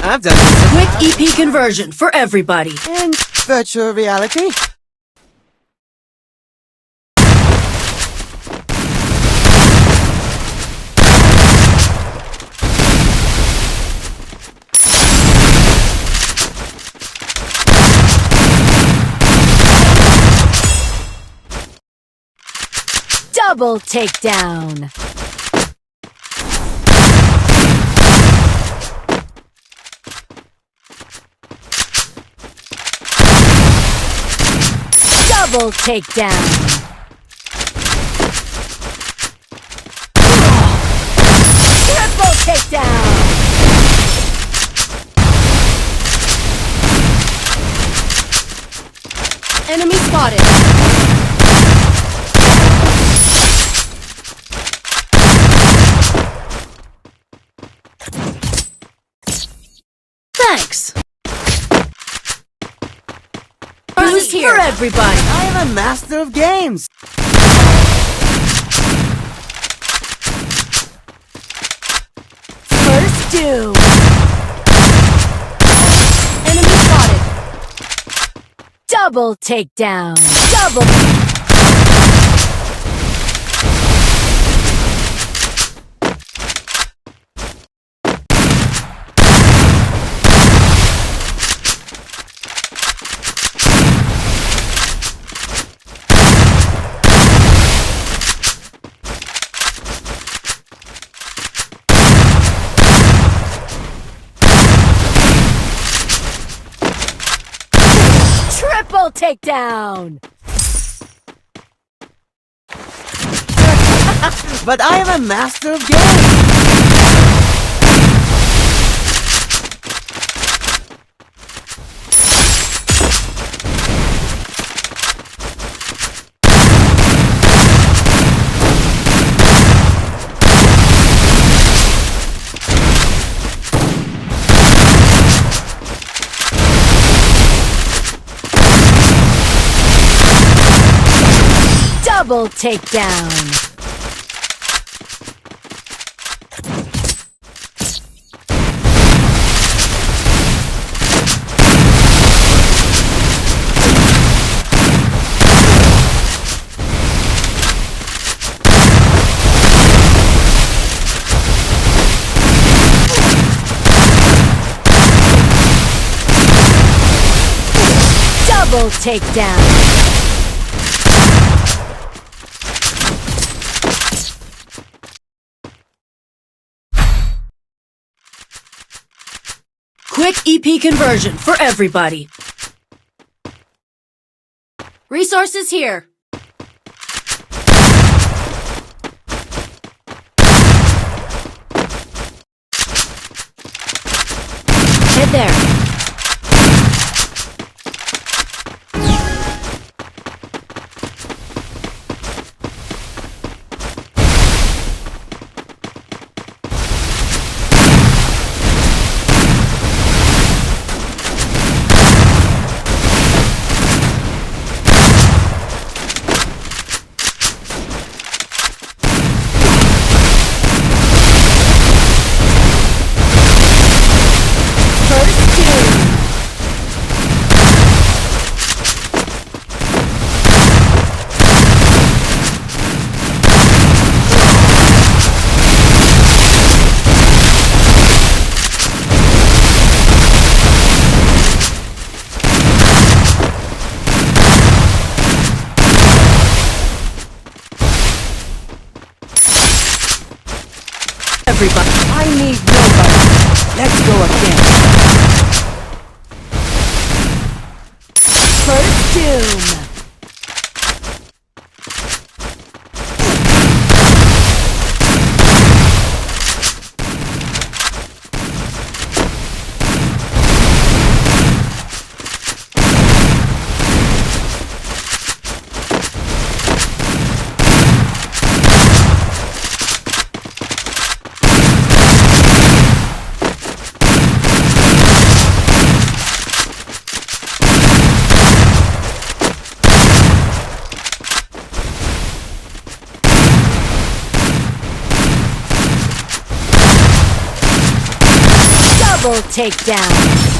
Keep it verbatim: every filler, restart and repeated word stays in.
I've done this. Quick E P conversion for everybody. In virtual reality. Double takedown. Double takedown. Triple takedown. Enemy spotted. Thanks. Boost here for everybody. I am a master of games. First doom. Enemy spotted. Double takedown. Double. Triple takedown! But I am a master of games! Double takedown. Double takedown. Quick E P conversion for everybody. Resources here. Head there. First doom. Everybody, I need nobody. Let's go again. First doom. Triple takedown.